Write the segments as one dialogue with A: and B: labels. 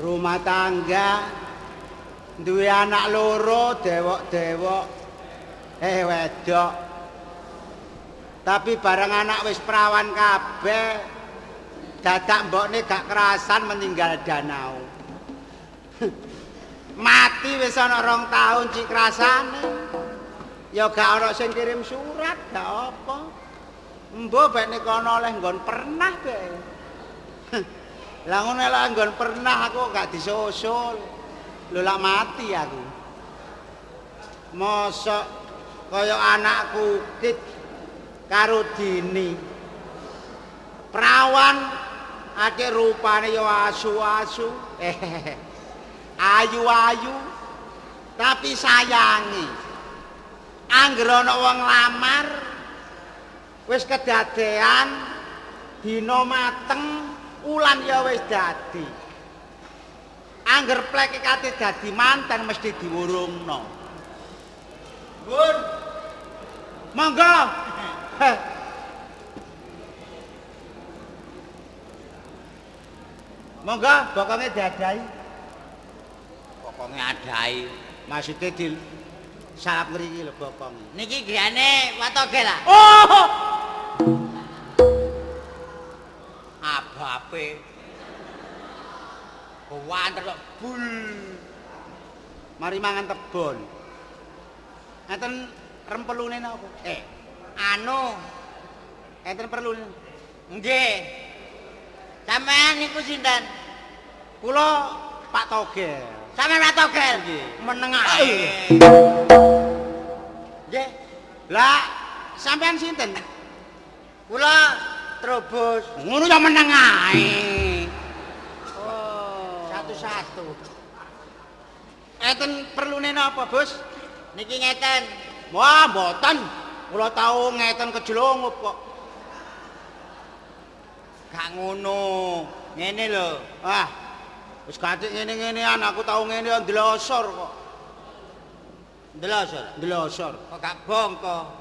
A: Rumah tangga duwe anak loro dewok-dewok wedok, tapi bareng anak wis perawan kabeh dadak mbokne gak kerasan meninggal danau. Mati wis ana 2 tahun cik krasane ya gak ana sing kirim surat gak apa. Mbok bekne kono oleh nggon pernah be. Lah ngono lek nggon pernah aku gak disusul. Lho lak mati aku. Mosok kaya anakku Kit karo Dini. Prawan akeh rupane ya asu-asu. Ayu-ayu tapi sayangi. Angger ana wong lamar wis kedadean dina mateng ulan ya wis dadi. Angger pleke kate dadi manten mesti diwurungno. Bun. Monggo. Monggo bokonge diadahi.
B: Bokonge adahi.
A: Maksude di salap ngriki lho bokonge.
B: Niki griyane Watoge lah.
A: Oh.
B: Abape. Kuwanter kok bul.
A: Mari mangan tebon. Enten rempelune napa?
B: Anu
A: enten perlune.
B: Nggih. Sampeyan niku sinten?
A: Kula Pak Togel.
B: Sampeyan Pak Togel?
A: Nggih.
B: Meneng ae.
A: Nggih. Lah sampeyan sinten?
B: Kula Trobos.
A: Ngono ya meneng ae.
B: Oh, satu-satu.
A: Enten perlune napa, Bos?
B: Niki ngeten.
A: Wah, mboten. Kula tau ngeten kejelungup kok.
B: Gak ngono. Ngene lho.
A: Ah. Wis katik ngene-ngenean aku tau ngene ndlosor kok.
B: Ndlosor.
A: Ndlosor.
B: Kok gak bongko.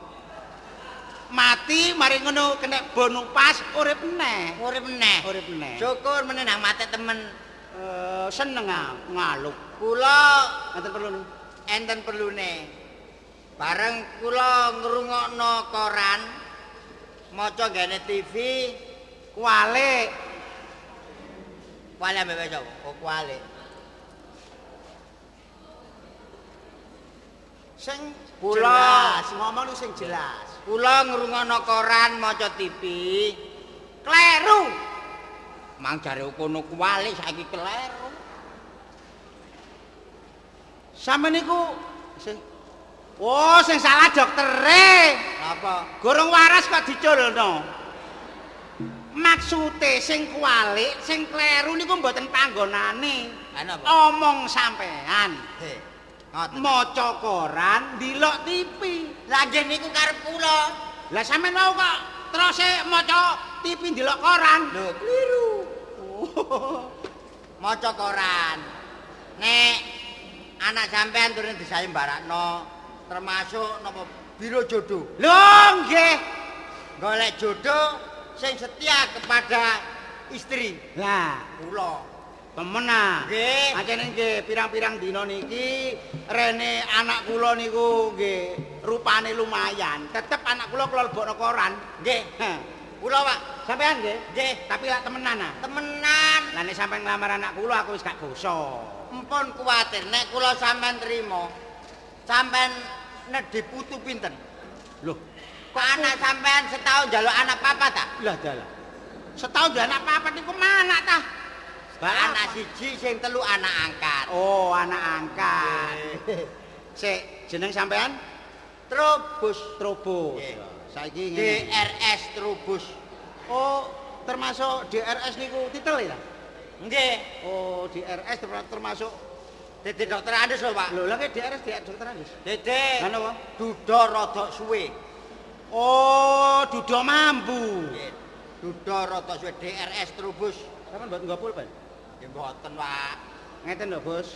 A: Mati mari ngono kena bonu pas urip neh.
B: Urip neh.
A: Urip neh.
B: Syukur meneh nang mate temen.
A: Seneng ngaluk.
B: Kula
A: enten perlune.
B: Enten perlune. Bareng kula ngrungokno koran, maca ngene TV,
A: kualik.
B: Kualik ambek sapa? Oh, kualik.
A: Sing
B: kula
A: jelas, ngomong sing jelas.
B: Kula ngrungokno koran, maca TV,
A: kleru.
B: Mang jare kono kualik saiki kleru.
A: Sampeyan niku sing oh, sing salah doktere.
B: Napa?
A: Gorong waras kok diculno. Maksude sing kualik, sing kleru niku mboten panggonane.
B: Napa?
A: Omong sampean.
B: He. Ngoten.
A: Maca koran, ndelok TV.
B: Lah nggih niku karep kula.
A: Lah sampean wau kok terus maca TV ndelok koran.
B: Lho, kliru.
A: Oh.
B: Maca koran. Nek anak sampean turun disayembarakno termasuk napa biro jodoh.
A: Lho nggih.
B: Golek jodoh sing setia kepada istri.
A: Lah,
B: kula
A: temen ah.
B: Nggih.
A: Ancene nggih pirang-pirang dina niki rene anak kula niku nggih rupane lumayan. Tetep anak kula kula lebokno koran.
B: Nggih. Kula, Pak.
A: Sampean nggih?
B: Nggih.
A: Tapi lak temenan ah.
B: Temenan.
A: Lah nek sampean nglamar anak kula aku wis gak dosa.
B: Empun kuwatir nek kula sampean trima. Sampean nedhi putu pinten?
A: Loh,
B: kok anak sampean setahun njaluk anak papat ta?
A: Lah dalah. Setahun duwe anak papat niku manak ta?
B: Anak siji sing telu anak angkat.
A: Oh, anak angkat. Sik, jeneng sampean?
B: Trubus.
A: Trubus. Saiki ngene.
B: DRS Trubus.
A: Oh, termasuk DRS niku titel ya?
B: Nggih.
A: Oh, DRS termasuk
B: Dede Dokter Andes lho, Pak.
A: Lho, lha ki DRS Dokter Andes.
B: Dede.
A: Lha napa?
B: Duda rada suwe.
A: Oh, duda mambu.
B: Nggih. Duda rada suwe DRS Trubus.
A: Sampeyan mboten nggo pulpen?
B: Nggih mboten, Pak.
A: Ngeten lho, Bos.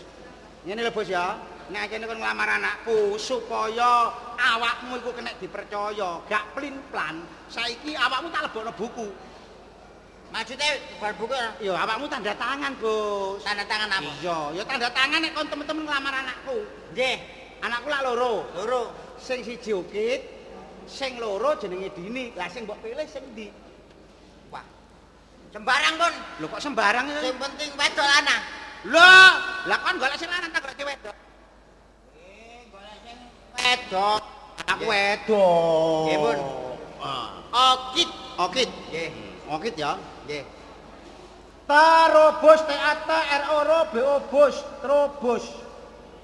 A: Ngene lho, Bos ya. Nek kene kon nglamar anakku supaya awakmu iku kena dipercaya, gak plin-plan. Saiki awakmu tak lebokno buku.
B: Maksudnya bar buku ya?
A: Ya awakmu tanda tangan, Bos.
B: Tanda tangan apa?
A: Iya, ya tanda tangan nek kon temen-temen nglamar anakku.
B: Nggih.
A: Anakku lak loro.
B: Loro.
A: Sing siji Ukit, sing loro jenenge Dini. Lah sing mbok pilih sing ndi?
B: Wah. Sembarang, Pun.
A: Lho kok sembarang ya?
B: Sing penting wedok lanang.
A: Lho, lah kon golek sing lanang ta golek wedok?
B: Golek sing wedok.
A: Aku wedok.
B: Nggih, Pun. Okit.
A: Okit.
B: Nggih.
A: Okit ya.
B: Nggih.
A: Terobos T A T R O R B O bos, Trobos.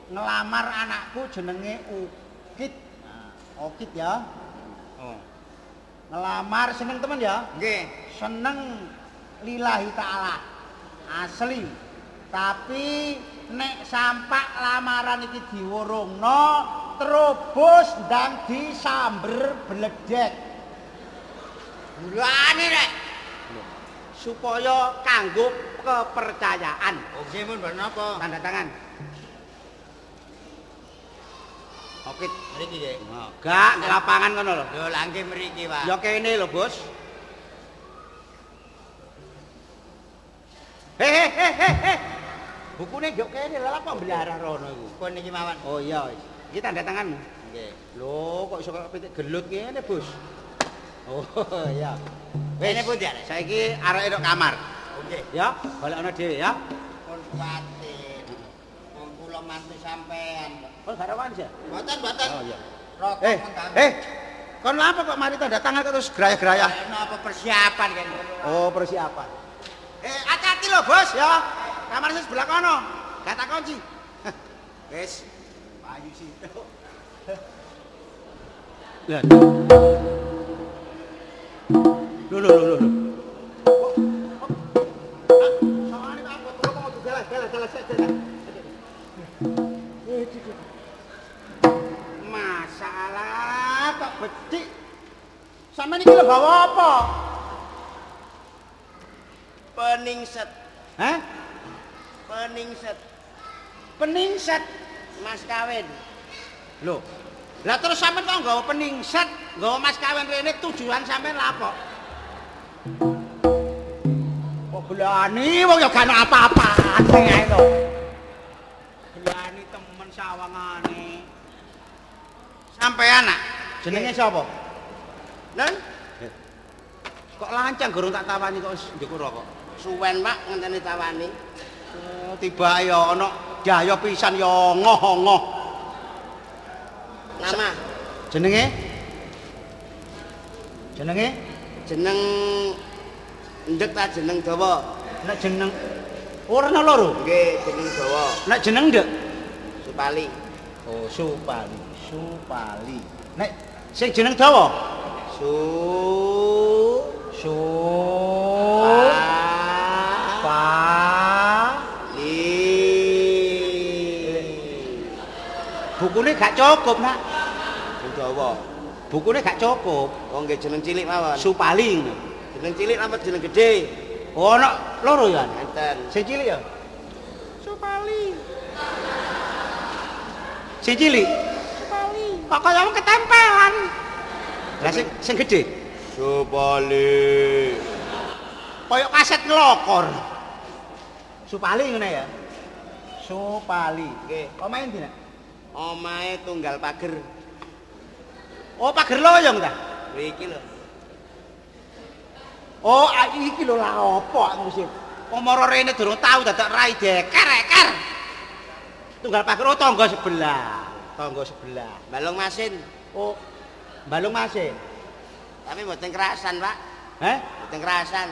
A: Ngelamar anakku jenenge Ukit. Nah, Okit ya. Oh. Ngelamar seneng temen ya?
B: Nggih.
A: Seneng lillahi ta'ala. Asli. Tapi nek sampak lamaran iki diwurungno, Trobos ndang disamber bledek.
B: Gulane rek.
A: Supaya kanggo kepercayaan.
B: Oh, nggih mun bar napa?
A: Tanda tangan. Oke,
B: mriki nggih.
A: Gak nang lapangan kono lho.
B: Lho, lha nggih mriki, Pak.
A: Ya kene lho, Bos. He. Bukune yo kene lha kok mblarah rono iku.
B: Pun niki mawon.
A: Oh iya wis. Iki tanda tanganmu.
B: Nggih.
A: Lho, kok iso kok pitik gelut ngene, Bos? Oh iya. Wis,
B: Kene pundi arek?
A: Saiki areke ndok kamar.
B: Oke.
A: Ya, golekno dhewe ya.
B: Pun kuwatir. Wong kula mantu sampean.
A: Kon gak rawan sih?
B: Mboten, mboten.
A: Oh iya.
B: Rokok
A: Eh. Kon lha apa kok mari tanda tangan kok terus grayah-grayah?
B: Napa persiapan kan?
A: Oh, persiapan. Hati-hati lho, Bos ya. Kamar sebelah kono. Gak tak kunci. Wis, payu situ. Lah. Lho lho lho lho. Kok sawangane kok anggot kok mau dalah sik dalah. Masalah kok becik. Sampeyan iki lho bawa apa?
B: Peningset.
A: Hah?
B: Peningset.
A: Peningset
B: mas kawin.
A: Lho. Lah terus sampeyan kok nggawa peningset, nggawa mas kawin rene tujuan sampeyan lha apa? Kok belani wong ya gak ono apa-apane ae to. Belani temen sawangane. Sampeyan nak jenenge sapa?
B: Nen?
A: Kok lancang gorong tak tawani kok wis njukur rokok.
B: Suwen, Pak, ngenteni tawani.
A: Oh, tiba ya ana daya pisan ya ngoh-ngoh.
B: Nama
A: jenenge? Jenenge?
B: Jeneng ndek ta jeneng dawa?
A: Nek jeneng ora ana loro?
B: Nggih, jeneng dawa.
A: Nek jeneng ndek?
B: Supali.
A: Oh, Supali. Supali. Nek sing jeneng dawa?
B: Su
A: Su Pa
B: Li.
A: Bukune gak cukup, Nak.
B: Sing dawa.
A: Bukune gak cukup.
B: Oh, nggih jeneng cilik mawon.
A: Supali ngono.
B: Jeneng cilik napa jeneng gedhe?
A: Oh, ana loro ya.
B: Enten.
A: Sing cilik ya? Supali. Sing cilik?
B: Supali.
A: Kok kaya wong ketempelan. Lah sing gedhe?
B: Supali.
A: Kaya kaset nglokor. Supali ngene ya. Supali.
B: Nggih.
A: Omahe ndi, Nak?
B: Omahe tunggal pager.
A: Oh, pager loyong ta?
B: Mriki lho.
A: Oh, iki lho lha apa aku mesti. Omoro rene durung tau dadak rai deker-eker. Tunggal pager oh tangga sebelah. Tangga sebelah.
B: Balung Masin.
A: Oh, Balung Masin.
B: Tapi mboten kerasan, Pak.
A: Heh?
B: Mboten kerasan.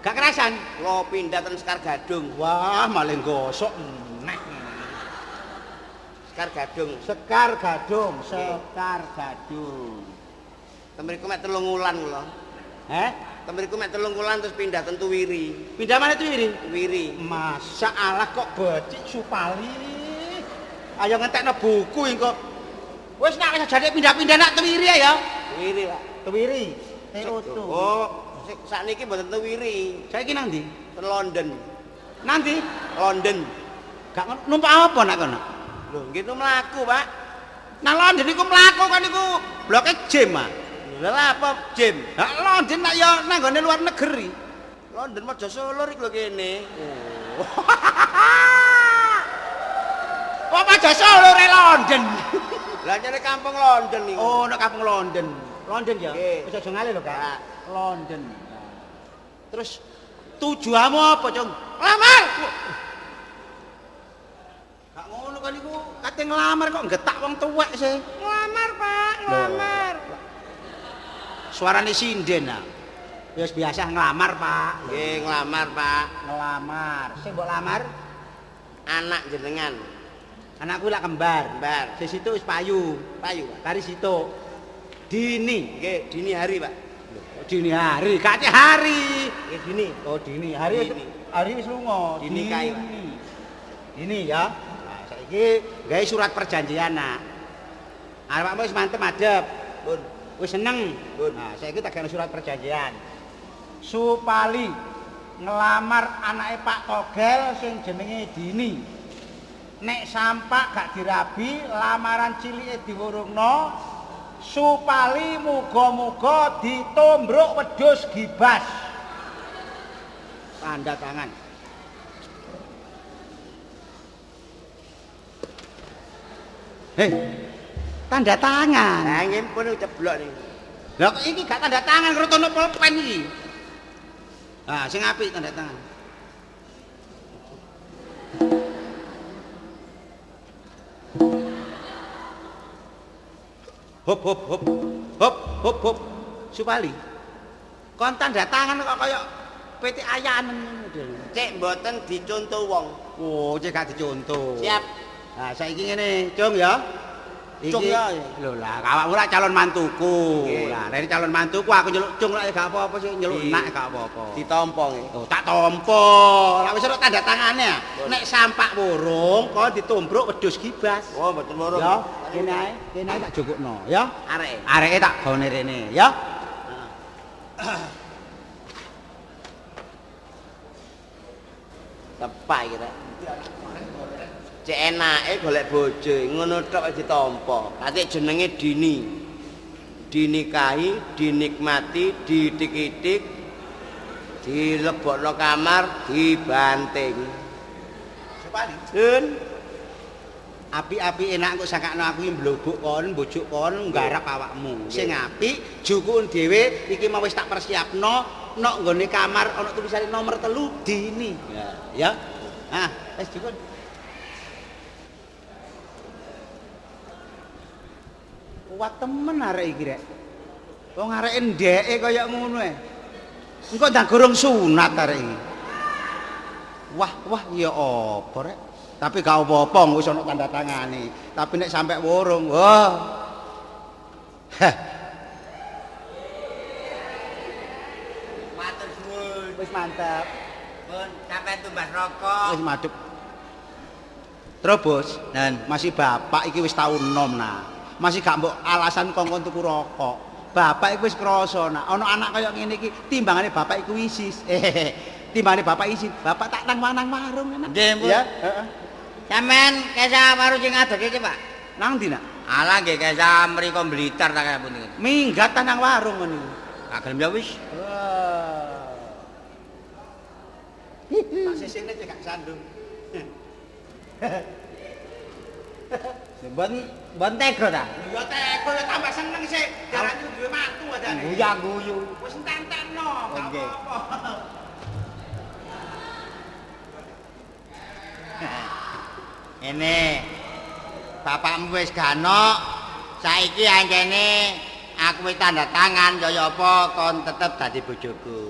A: Gak kerasan?
C: Kula pindah ten Sekar Gadung.
A: Wah, malah gosok neh.
C: Sekar Gadung.
A: Sekar Gadung, Sekar Gadung.
C: Ten mriku mek 3 wulan kula.
A: Heh?
C: Ten mriku mek 3 wulan terus pindah ten Tuwiri.
A: Pindah mana Tuwiri?
C: Tuwiri.
A: Masa Allah kok becik Supali. Ayo ngentekno buku engko. Wis nak wis jane pindah-pindah nak Tuwiri ya.
C: Tuwiri, Pak.
A: Tuwiri. TO2.
C: Oh, sakniki mboten Tuwiri.
A: Saiki nang ndi?
C: Ten London.
A: Nang ndi?
C: London.
A: Gak numpak apa nak kono?
C: Lho, nggih mlaku, Pak.
A: Nang London iku mlaku kan iku bloke gym, ah.
C: Lha apa gym?
A: Lah London nak ya nang gone luar negeri.
C: London Mojo Solo iki lho kene.
A: Oh. Kok Mojo Solo re London?
C: Lah nyene kampung London niku.
A: Oh, nek kampung London. London ya?
C: Wis
A: aja ngalih lho, Kak. London. Terus tujuanmu apa, Cung? Lamar. Gak ngono kan iku, kate nglamar kok nggetak wong tuwek sih.
C: Nglamar, Pak, nglamar.
A: Suarane sinden ah. Wis biasa nglamar, Pak.
C: Nggih, nglamar, Pak.
A: Nglamar. Sing mbok lamar
C: anak jenengan.
A: Anakku lak kembar.
C: Kembar.
A: Sing situ wis payu.
C: Payu, Pak.
A: Kari situ. Dini.
C: Nggih, dini hari, Pak.
A: Dini hari, kate hari.
C: Nggih, dini.
A: Oh, dini. Hari
C: dini.
A: Hari wis lunga.
C: Dini kae, Pak.
A: Dini ya. Nah, saiki gawe surat perjanjian, nak. Awakmu wis mantep madhep.
C: Pun.
A: Wis seneng. Nah, saiki tak gawe surat perjanjian. Supali ngelamar anake Pak Togel sing jenenge Dini. Nek sampak gak dirabi, lamaran cilike diwurungno. Supali muga-muga ditombruk wedhus gibas. Tanda tangan. Hei, tanda tangan.
C: Lah nggih pun ceblok niku.
A: Lah kok iki gak tanda tangan karo tono pulpen iki. Nah, sing apik tanda tangan. Hop hop hop. Hop hop hop. Supali. Kon tanda tangan kok kaya PT Ayanen model.
C: Cek mboten dicontoh wong.
A: Oh, cek gak dicontoh.
C: Siap.
A: Nah, saiki ngene, Cung ya.
C: Cung ya.
A: Lho lah, awakmu lak calon mantuku. Lah, nek calon mantuku aku nyeluk Cung lak gak apa-apa sih, nyeluk nak gak apa-apa.
C: Ditampa nggih.
A: Oh, tak tampa. Lah wis ora tanda tangane. Nek sampak wurung kon ditumbruk wedhus gibas.
C: Oh, mboten wurung.
A: Ya, kene ae, kene ae tak jukukno ya.
C: Areke.
A: Areke tak gone rene ya.
C: Tepak iki rek. Cek enake golek bojo, ngono tok ditampa. Kate jenenge Dini. Dinikahi, dinikmati, diitik-itik, dilebokno kamar, dibanting.
A: Supali.
C: Sun.
A: Apik-apik enak kok sakakno aku iki mblobok kon, mbujuk kon, nggarap awakmu. Sing apik jukukun dhewe iki mau wis tak persiapno nok nggone kamar ana tulisane nomor 3 Dini. Ya, ya. Ah, wis jukun. Kuat temen arek iki rek. Wong areke ndeke kaya ngono e. Engko ndang gorong sunat arek iki. Wah, wah ya apa rek? Tapi gak apa-apa wis ana tanda tangane. Tapi nek sampe wurung, wah. Heh.
B: Matur suwun.
A: Wis mantap.
B: Pun sampean tumbas rokok.
A: Wis madhep. Terus,
B: Nan,
A: masih bapak iki wis tau nom nah. Masih gak mbok alasan kongkon tuku rokok. Bapak iku wis krasa nak ana anak kaya ngene iki timbangane bapak iku isis. Timbangane bapak isin, bapak tak nang warung enak.
B: Nggih, Bu.
A: Ya, heeh.
B: Sampean kesa warung sing adol iki, Pak.
A: Nang ndi, Nak?
B: Alah nggih kesa mriko Blitar ta kaya pundi.
A: Minggat ta nang warung ngono iku.
B: Gak gelem ya wis.
A: Wah. Tak sisine cek gak sandung.
B: Mboten tega ta?
A: Ya tega ya tambah seneng sik. Darane duwe mantu adane.
B: Guyu-guyu.
A: Wis entek-entekno, gak apa-apa.
B: Ini bapakmu wis gak ono, saiki ancene aku wis tanda tangan kaya apa kon tetep dadi bojoku.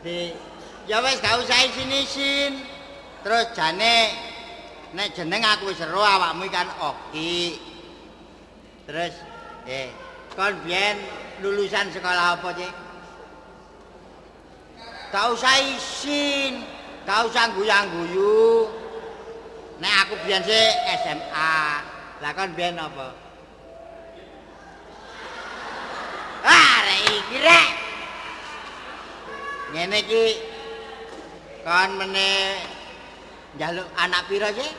B: Dadi ya wis gak usah isin-isin. Terus jane nek jeneng aku wis ero awakmu kan Oki. Terus kon biyen lulusan sekolah apa, Cik? Gak usah isin, gak usah guyang-guyu. Nek aku biyen sih SMA. Lah kon biyen apa? Ah, rek iki rek. Ngene iki kon meneh njaluk anak pira sih?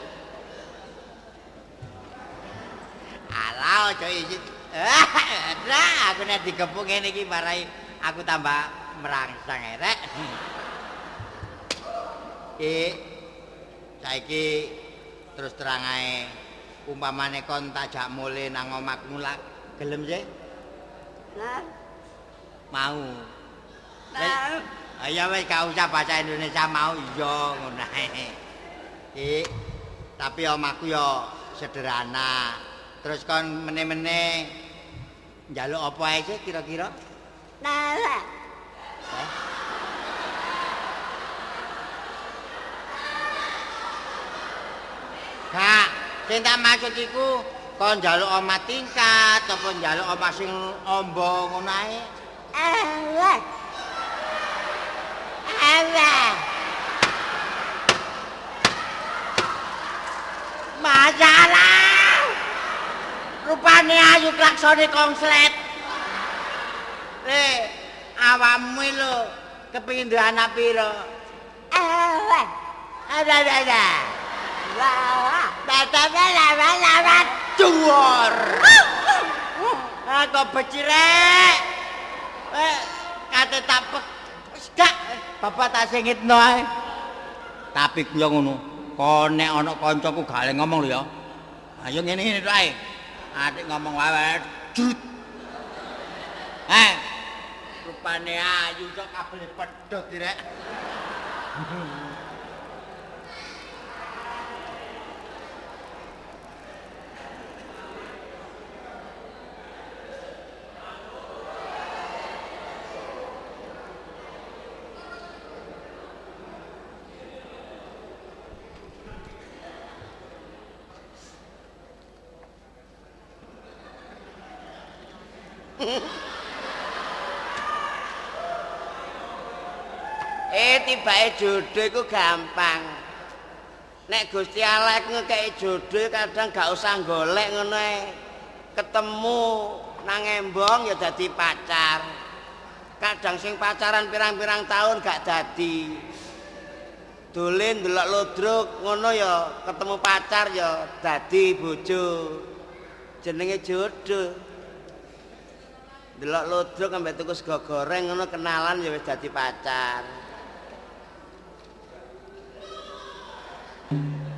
B: Alah aja isin. Lah aku nek digepuk ngene iki marai aku tambah merangsang rek. Ki saiki terus terang ae umpamane kon tak jak mule nang omahmu lak gelem sih?
D: Lah.
B: Mau.
D: Mau.
B: Ya wis gak usah bahasa Indonesia mau iya ngono ae. Ki tapi omahku ya sederhana. Terus kon meneh-meneh njaluk apa ae sih kira-kira?
D: Nah.
B: Gak, sing tak maksud iku kon njaluk omah tingkat apa njaluk omah sing amba ngono ae?
D: Alah.
B: Alah. Masalah. Rupane ayu klaksone konslet. Le, awakmu lho kepengin duwe anak pira?
D: Alah.
B: Alah alah.
D: Wah.
B: Bata bala bala duwur. Ah kok becirek. Kate tapek. Wis gak, bapak tak singitno ae. Tapi ku yo ngono. Kon nek ana kancaku gak le ngomong lho ya. Ayo ngene-ngene tok ae. Adik ngomong wae jrut. Rupane ayu kok kabel pedhot rek.
C: Tibake jodoh iku gampang. Nek Gusti Allah ngekeki jodoh kadang gak usah golek ngono ae. Ketemu nang embong ya dadi pacar. Kadang sing pacaran pirang-pirang tahun gak dadi. Dolen ndelok lodruk ngono ya ketemu pacar ya dadi bojo. Jenenge jodoh. Ndelok lodruk ambek tuku sego goreng ngono kenalan ya wis dadi pacar.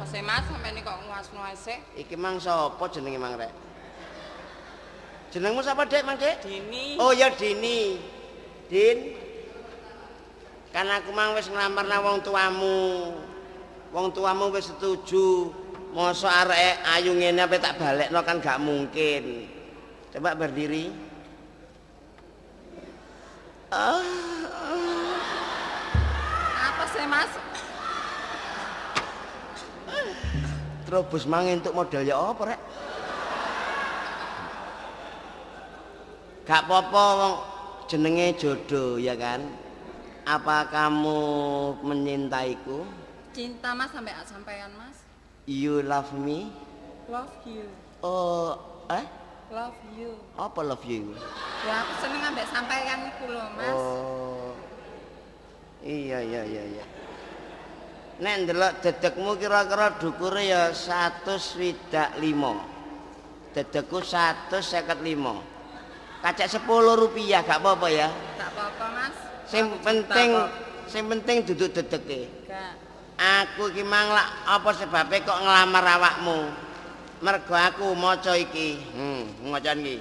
E: Pose Mas sampeyan kok nguas-nguase?
C: Iki mang sapa jenenge mang rek? Jenengmu sapa Dek, Mang Dek?
E: Dini.
C: Oh ya Dini. Din. Kan aku mang wis nglamar nang wong tuamu. Wong tuamu wis setuju. Mosok areke ayu ngene ape tak balekno kan gak mungkin. Coba berdiri.
E: Apa sih Mas?
C: Trobos mang entuk model ya apa rek? Gak apa-apa wong jenenge jodoh ya kan. Apa kamu menyintaiku?
E: Cinta Mas sampai sampean Mas.
C: You love me?
E: Love you.
C: Oh,
E: Love you.
C: Apa love you?
E: Ya aku seneng ambek sampean iku lho Mas.
C: Oh. Iya iya iya iya. Nek ndelok dedekmu kira-kira dukure ya 165. Dedekku 155. Kacek 10 rupiah gak apa-apa ya?
E: Gak apa-apa Mas.
C: Sing penting duduk dedeke.
E: Gak.
C: Aku iki mang lak apa sebabe kok nglamar awakmu? Mergo aku maca iki. Maca iki.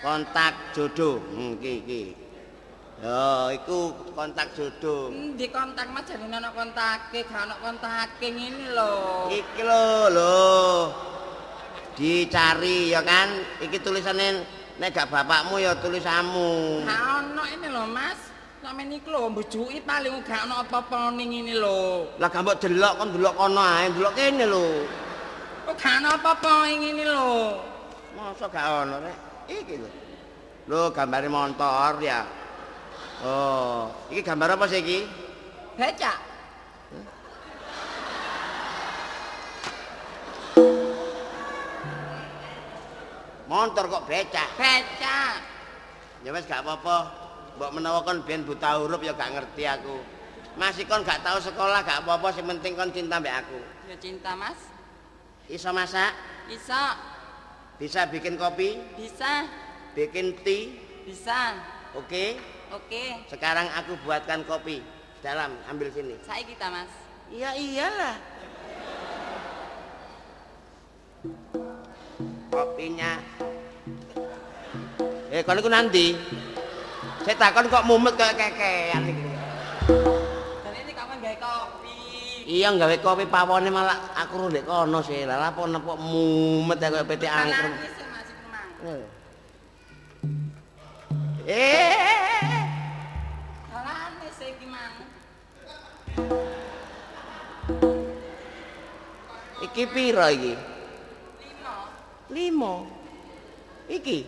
C: Kontak jodoh. Iki iki. Yo, iku kontak jodoh.
E: Di kontak Mas jarine ana kontake, gak ana kontake ngene lho.
C: Iki lho, lho. Dicari ya kan? Iki tulisane nek gak bapakmu ya tulisanmu.
E: Gak ono ini lho Mas. Sampeyan iku lho mbujuki paling gak ono apa-apa ning ngene lho.
C: Lah gak mbok delok kon delok kono ae, delok kene lho.
E: Kok gak ono apa-apa ngene lho.
C: Masa gak ono rek? Iki lho. Lho gambare montor ya. Oh, iki gambar apa sih iki?
E: Becak.
C: Montor kok becak?
E: Becak.
C: Ya wis gak apa-apa. Mbok menawa kon biyen buta huruf ya gak ngerti aku. Masih kon gak tau sekolah gak apa-apa, sing penting kon cinta mbek aku.
E: Ya cinta, Mas.
C: Iso masak?
E: Iso.
C: Bisa bikin kopi?
E: Bisa.
C: Bikin tea?
E: Bisa.
C: Oke.
E: Oke.
C: Sekarang aku buatkan kopi. Dalam, ambil sini.
E: Saiki ta, Mas?
C: Iya iyalah. Kopinya. Kon iku nanti. Saya takon kok mumet kayak kekean iki.
E: Jane iki kok gawe kopi.
C: Iya gawe kopi pawone malah aku ndek kono sih. Lah lapo nepok mumet kaya PT angker.
E: Dalane sih iki mang.
C: Iki piro iki?
E: 5.
C: 5. Iki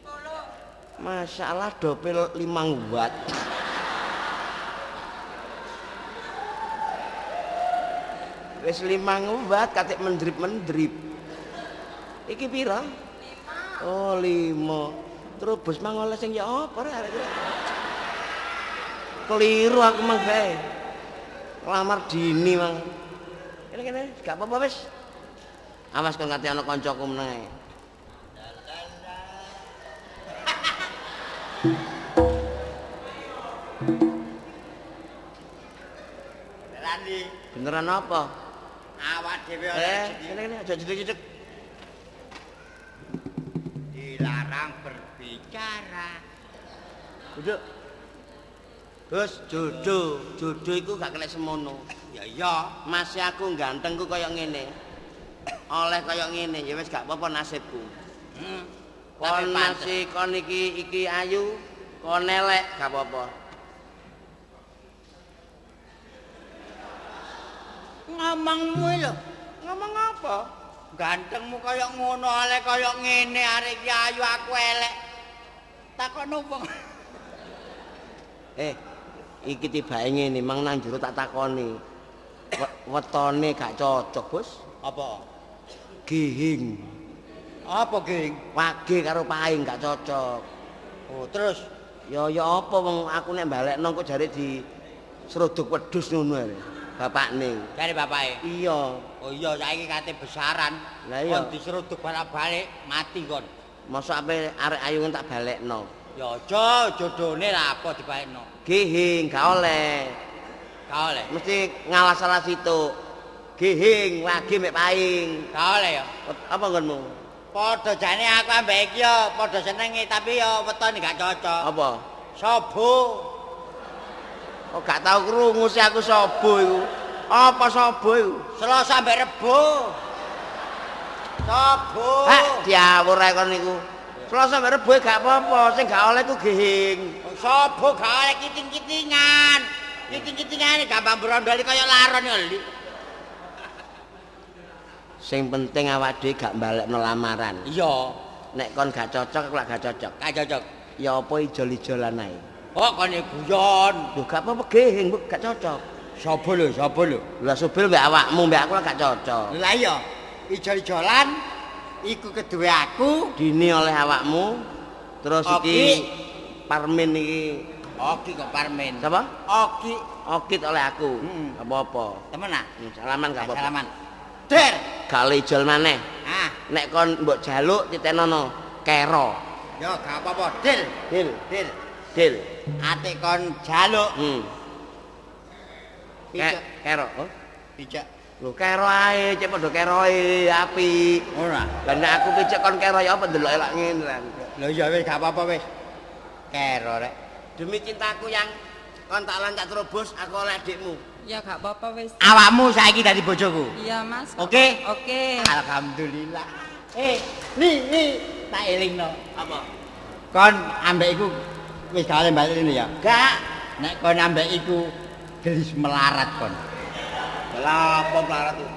E: 10.
C: Masalah dopel 5 watt. Wis 5 watt katik mendrip-mendrip. Iki piro?
E: 5.
C: Oh, 5. Terus bos mang oleh sing ya apa rek arek. Keliru aku mang bae. Lamar dini mang. Kene-kene gak apa-apa wis. Awas kon kate ana kancaku meneh.
B: Beneran iki.
C: Beneran apa?
B: Awak dhewe ora rezeki.
C: Kene-kene aja jedeg-jedeg.
B: Dilarang berbicara.
C: Duduk. Bos, jodoh, jodoh iku gak kena semono.
B: Ya iya,
C: masih aku gantengku kaya ngene. Oleh kaya ngene, ya wis gak apa-apa nasibku. Kon masih kon iki iki ayu, kon elek gak apa-apa.
B: Ngomongmu lho,
A: ngomong apa?
B: Gantengmu kaya ngono, oleh kaya ngene, arek iki ayu aku elek. Takono wong.
C: Iki tibake ngene, mang nang jero tak takoni. Wetone gak cocok, Bos.
B: Apa?
C: Gihing.
B: Apa gihing?
C: Wage karo paing gak cocok.
B: Oh, terus
C: ya ya apa wong aku nek balekno kok jare di seruduk wedhus ngono ae. Bapakne.
B: Jare bapake?
C: Iya.
B: Oh iya saiki kate besaran.
C: Lah iya.
B: Kon diseruduk balak-balik mati kon.
C: Mosok ape arek ayu tak balekno.
B: Ya aja jodone lah apa dibalekno.
C: Gihing gak oleh.
B: Gak oleh.
C: Mesti ngalah salah situ. Gihing wage mek paing.
B: Gak oleh ya.
C: Apa nggonmu?
B: Padha jane aku ambek iki ya padha senenge tapi ya wetone gak cocok.
C: Apa?
B: Sobo.
C: Oh gak tau krungu sih aku sobo iku. Apa sobo iku?
B: Selasa ambek Rebo. Sobo.
C: Hak diawur ae kon niku. Selasa ambek Rebo gak apa-apa, sing gak oleh ku gihing.
B: Sobo gak oleh kiting-kitingan. Kiting-kitingane gampang brondoli kaya laron ya, Li.
C: Sing penting awak dhewe gak balekno lamaran.
B: Iya.
C: Nek kon gak cocok, aku lak gak cocok.
B: Gak cocok.
C: Ya apa ijol-ijolan ae.
B: Kok kon guyon.
C: Lho gak apa-apa gihing, gak cocok.
B: Sobo lho, sobo lho.
C: Lah sobil mbek awakmu, mbek aku lak gak cocok.
B: Lah iya, ijol-ijolan iku keduwe aku,
C: dini oleh awakmu. Terus iki Parmin iki.
B: Oki kok Parmin.
C: Sapa?
B: Oki.
C: Okit oleh aku. Gak apa-apa.
B: Temen ah?
C: Salaman gak apa-apa.
B: Salaman. Der.
C: Gak ijol maneh.
B: Ah,
C: nek kon mbok jaluk titenono kero.
B: Ya gak apa-apa, deal.
C: Deal.
B: Deal.
C: Deal.
B: Atik kon jaluk.
C: Picek. Kero. Oh?
B: Picek.
C: Lho kero ae, cek padha keroe apik.
B: Ora.
C: Lah nek aku picek kon kero ya apa ndeloke lak ngene lan.
B: Lho ya wis gak apa-apa wis. Kero rek.
C: Demi cintaku yang kon tak lan tak terobos aku oleh adikmu.
E: Ya gak apa-apa wis.
B: Awakmu saiki dadi bojoku.
E: Iya, Mas.
B: Oke.
E: Oke.
B: Alhamdulillah. Li tak elingno.
C: Apa?
B: Kon ambek iku wis gak oleh balik ini ya?
C: Gak.
B: Nek kon ambek iku gelis melarat kon.
C: Lah apa melarat iku?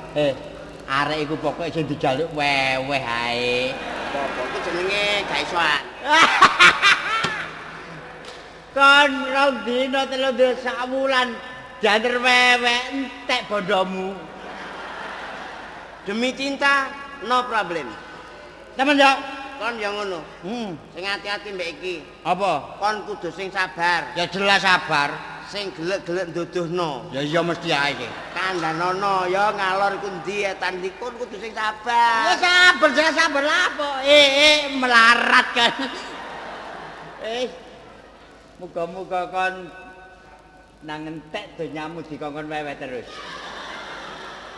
B: Arek iku pokoke sing dijaluk weweh ae.
C: Apa iku jenenge gak isoan.
B: Kon rong dina telung dina sak wulan dianter weweh entek bondomu.
C: Demi cinta no problem.
B: Temen yo.
C: Kon yo ngono. Sing ati-ati mbek iki.
B: Apa?
C: Kon kudu sing sabar.
B: Ya jelas sabar.
C: Sing gelek-gelek nduduhno.
B: Ya iya mesti ae iki.
C: Kandhanono ya ngalor iku ndi etan ndi kon kudu sing sabar.
B: Ya sabar, jelas sabar lah apa. Melarat kan. Muga-muga kon nang entek donyamu dikongkon wewe terus.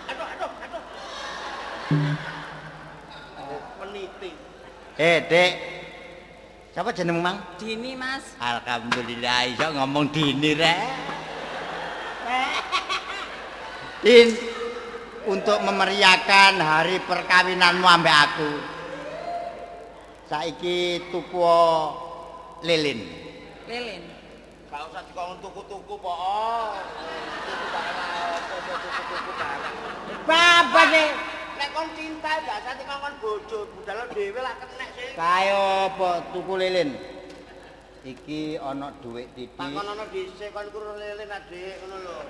C: Aduh, aduh, aduh. Peniti.
B: Dek. Siapa jenengmu, Mang?
E: Dini, Mas.
B: Alhamdulillah iso ngomong Dini rek. Din, untuk memeriahkan hari perkawinanmu ambek aku. Saiki tuku lilin.
E: Lilin.
C: Gak usah dikon tuku-tuku, po. Tuku barang tuku-tuku barang.
B: Bapak sih.
C: Nek kon cinta gak usah dikon bojo, budal dhewe lak kenek sih.
B: Kae apa tuku lilin? Iki ana dhuwit titik.
C: Takon ana dhisik kon kuru lilin Adik, ngono lho.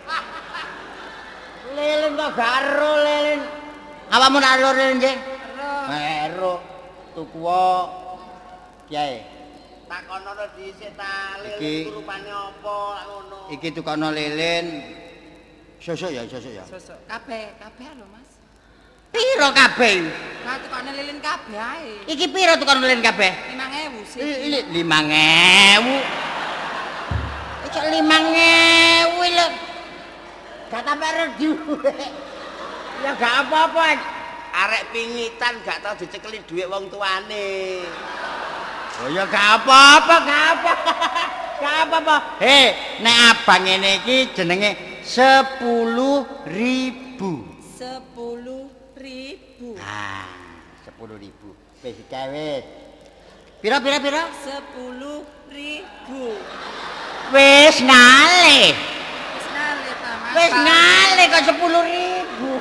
B: Lilin kok gak ero lilin. Awakmu nak ero lilin nggih?
E: Ero.
B: Ero. Tuku kiai.
C: Takon ana dhisik ta lilin rupane apa lak ngono.
B: Iki tukono lilin. Sosok ya, sosok ya.
E: Sosok. Kabeh, kabeh lho, Mas.
B: Piro kabeh?
E: Lah tukane lilin kabeh ae.
B: Iki piro tukane lilin kabeh?
E: 5.000 sih.
B: 5.000. Iki 5.000 lho. Gak tambah dhuwit. Ya gak apa-apa.
C: Arek pingitan gak tau dicekeli dhuwit wong tuane.
B: Oh ya gak apa-apa, gak apa. Gak apa-apa. Hei, nek abang ngene iki jenenge 10.000.
E: 10.000.
B: Ah, 10.000. Wis wis. Pira pira pira?
E: 10.000.
B: Wis ngalih.
E: Wis ngalih ta, Mas.
B: Wis ngalih kok 10.000.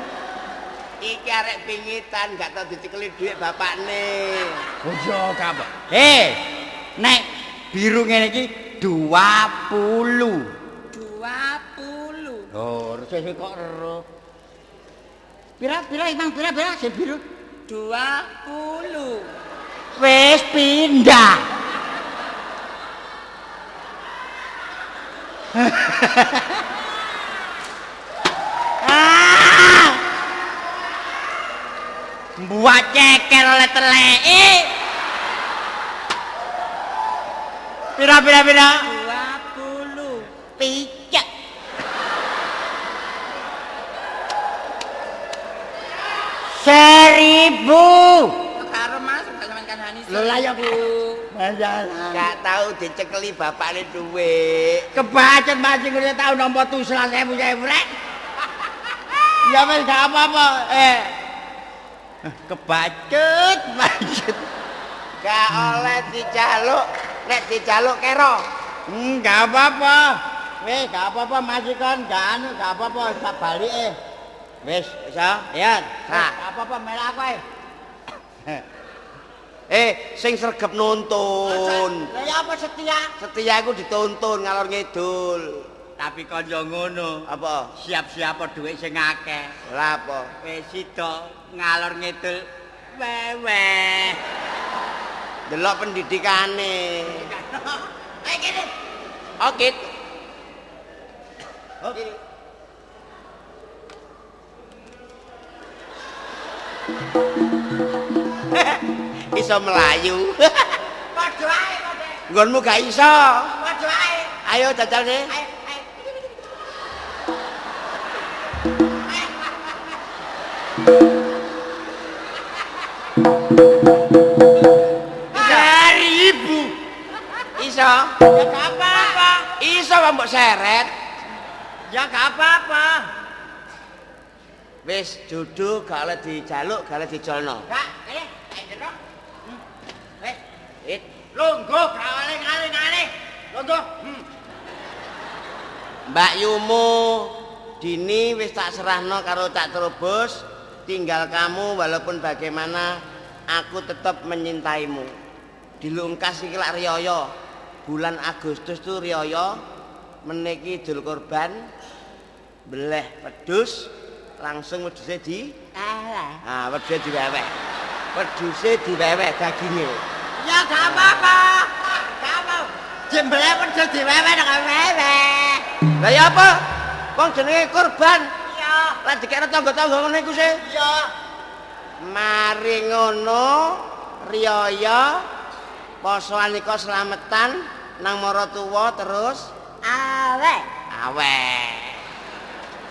C: Iki arek pingitan gak tau dicekeli dhuwit bapakne.
B: Oh iya, gak apa. Nek biru ngene iki 20.
E: 20.
B: Oh, terus kok ero. Pira pira emang pira pira sing biru?
E: 20.
B: Wis pindah. Ah! Buat cekel oleh teleke. Pira pira pira?
E: 20.
B: Picek. 1.000.
E: Karo Mas gak sampean kandhani.
B: Lho lah ya Bu. Masalah.
C: Gak tau dicekeli bapakne dhuwit.
B: Kebacut Mas sing udah tau nampa tuslah 1.000 rek. Ya wis gak apa-apa. Kebacut, bacut.
C: Gak oleh dijaluk, nek dijaluk kero.
B: Gak apa-apa. Wis gak apa-apa Mas kon, gak anu gak apa-apa tak balike. Wis,
C: iso?
B: Ya.
C: Nah,
B: gak apa-apa melok aku ae.
C: Sing sregep nuntun.
B: Lah ya apa setia?
C: Setia iku dituntun ngalor ngidul.
B: Tapi kon yo ngono.
C: Apa?
B: Siap-siap dhuwit sing akeh.
C: Lah apa?
B: Wis sida ngalor ngidul wewe.
C: Delok pendidikane.
B: Ayo kene.
C: Oke.
B: Oke.
C: Iso melayu.
B: Padha ae padha.
C: Nggonmu gak iso.
B: Padha ae.
C: Ayo jajal sih.
B: Ayo, ayo. Seribu.
C: Iso.
B: Ya gak apa-apa.
C: Iso mbok seret.
B: Ya gak apa-apa.
C: Wis jodoh gak oleh dijaluk, gak oleh dijolno.
B: Gak, kene, ayo jero. Wis,
C: It.
B: lungguh gak oleh ngalih-ngalih. Lungguh.
C: Mbak Yumu Dini wis tak serahno karo Cak Trobos, tinggal kamu walaupun bagaimana aku tetap menyintaimu. Dilungkas iki lak riyaya. Bulan Agustus tuh riyaya meniki Idul Kurban beleh wedhus langsung wedhuse di ah wedhuse diweweh. Wedhuse diweweh daginge.
B: Ya gak apa-apa. Gak apa. Jembeleh wedhus diweweh nek weweh.
C: Lah ya apa? Wong jenenge kurban.
B: Iya.
C: Lah dikekno tangga-tangga ngono iku sih.
B: Iya.
C: Mari ngono riyaya posoan nika slametan nang maratuwa terus
D: Aweh.
C: aweh.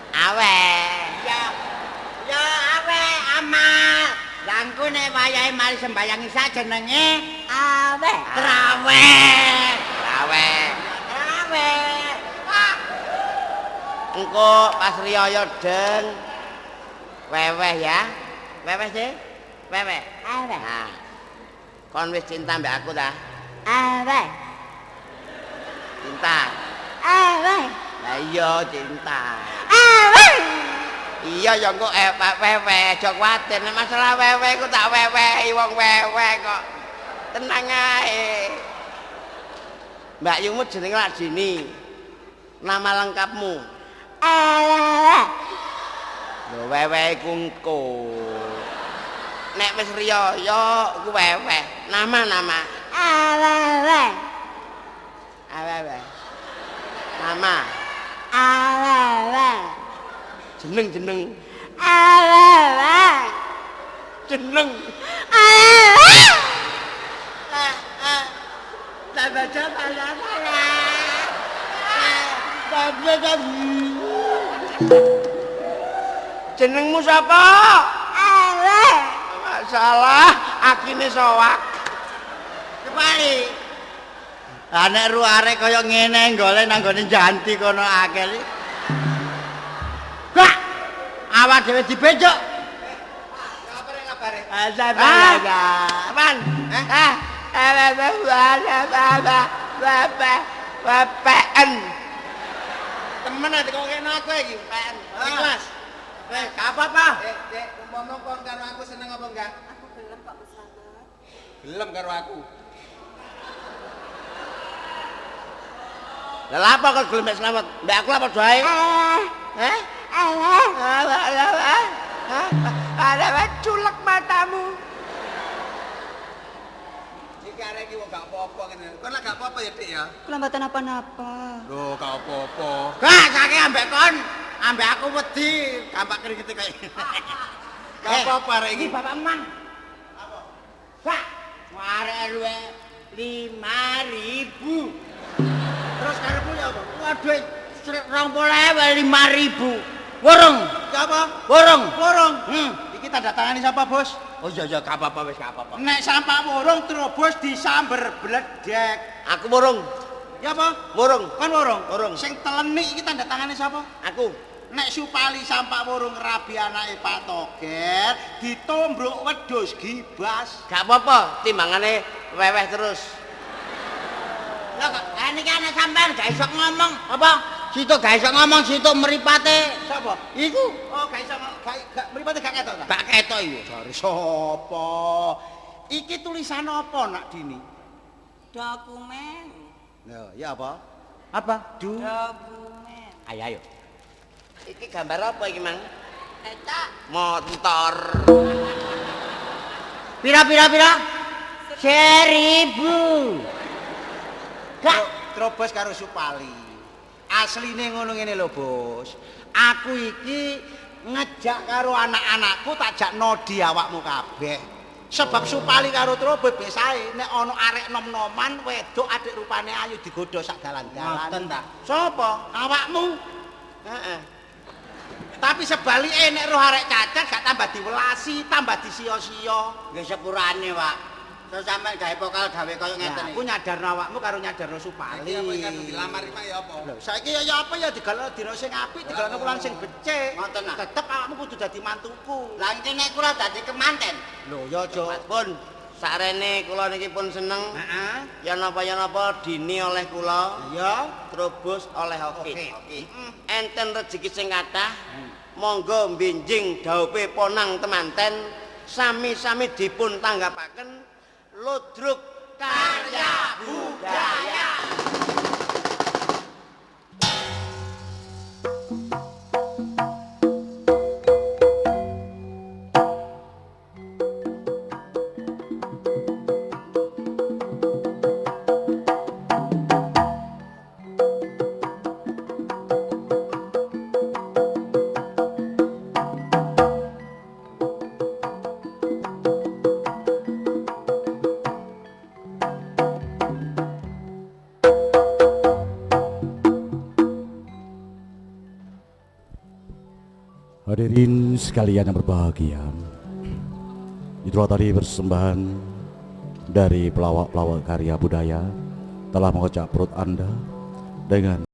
C: Aweh.
B: Ya. Ya aweh amal. Lah engko nek wayahe mari sembayang Isya jenenge
D: Aweh.
B: traweh.
C: Traweh.
B: Traweh.
C: Engko pas riyaya deng weweh ya. Weweh sih? Weweh.
D: Aweh.
C: Nah. Kon wis cinta mbek aku ta?
D: Aweh.
C: Cinta.
D: Aweh.
C: Lah iya cinta.
D: Aweh.
C: Iya ya engko wewe aja kuwatir nek masalah wewe iku tak wewehi wong wewe kok. Tenang ae. Mbak Yumu jenenge lak Dini. Nama lengkapmu?
D: Aweh.
C: Lho wewe iku engko. Nek wis riyaya iku wewe. Nama-nama.
D: Aweh.
C: Awewe. Nama.
D: Aweh.
C: Jeneng-jeneng.
D: Aweh.
C: Jeneng.
D: Aweh.
C: Jenengmu sapa?
D: Aweh.
C: Masalah akine sowak.
B: Kepali. Lah nek ru arek kaya ngene golek nang gone janti kono akeh. Gak. Awak dhewe dibejuk.
A: Kabare kabare.
B: Ah,
C: Apaan? Ah, PN.
A: Temen nek kok kene aku iki,
C: PN.
A: Ikhlas.
B: Wes, gak apa-apa.
A: Dek, umpama kon karo aku seneng apa enggak?
D: Aku gelem kok Mas Slamet.
A: Gelem karo aku.
C: Lah lha apa kok gelem mek Slamet? Mbak aku lah padha ae. Heh?
D: Aweh.
C: Ada culek matamu.
A: Iki arek iki wong gak apa-apa ngene. Kon lah gak apa-apa ya, Dik ya.
E: Kula mboten napa-napa.
A: Lho, gak apa-apa.
B: Gak saking ambek kon, ambek aku wedi, kampak kringete kaya.
A: Gak apa-apa arek iki.
B: Iki bapak mang. Apa? Gak, arek luwe 5.000.
A: Terus karepmu ya apa?
B: Waduh, 20.000 5.000. Worong,
A: Ya apa?
B: worong.
A: Worong.
B: Hmm.
A: Iki tanda tangani siapa, Bos?
B: Oh iya iya gak apa-apa wis gak apa-apa.
A: Nek sampak worong terobos disamber bledek.
C: Aku murung.
A: Ya apa?
C: Murung.
A: Kon worong?
C: Worong.
A: Sing telenik iki tanda tangane sapa?
C: Aku.
A: Nek Supali sampak worong rabi anake Pak Toger, ditombruk wedhus gibas.
C: Gak apa-apa, timbangane weweh terus.
B: Lah kok niki anak sampean gak iso ngomong apa? Situ gak iso ngomong, situ mripate.
A: Sapa?
B: Iku
A: Oh, gak iso gak mripate gak ketok ta?
B: gak ketok iku.
A: Jare sapa? Iki tulisan apa nak Dini?
E: Dokumen.
A: Lho, ya apa?
B: Apa?
A: Du.
E: Dokumen.
B: Ayo ayo.
C: Iki gambar apa iki, Mang?
E: Eta
C: Motor.
B: Pira pira pira? 1000. Gak
A: Trobos karo Supali. Asline ngono ngene lho, Bos. Aku iki ngejak karo anak-anakku tak jak nodi awakmu kabeh. Sebab Supali karo Trobos biasae nek ana arek nom-noman wedok adik rupane ayu digodha sak dalan-dalan.
B: Ngoten ta?
A: Sapa? Awakmu.
C: Heeh.
A: Tapi sebalike nek roh arek cacat gak tambah diwelasi, tambah disia-sia.
B: Nggih sepurane, Pak. Terus sampean gawe pokal gawe kaya ngeten
A: Nah, aku nyadarno awakmu karo nyadarno Supali.
F: Iki apa iki kadung dilamar iki Pak ya apa?
A: Lho, saiki ya apa ya digalakno dina sing apik, digalakno wulan sing becik.
B: Ngoten, ah.
A: Tetep awakmu kudu dadi mantuku.
B: Lah iki nek kula dadi kemanten.
A: Lho, ya aja
C: Pun. Sakrene kula niki pun seneng.
A: Heeh.
C: Ya napa ya napa dini oleh kula.
A: Ya.
C: Trobos oleh Oki.
A: Oki.
C: Enten rejeki sing kathah. Monggo mbinjing daupe ponang temanten sami-sami dipun tanggapaken ludruk karya budaya.
G: Hadirin sekalian yang berbahagia, itulah tadi persembahan dari pelawak-pelawak karya budaya telah mengocak perut Anda dengan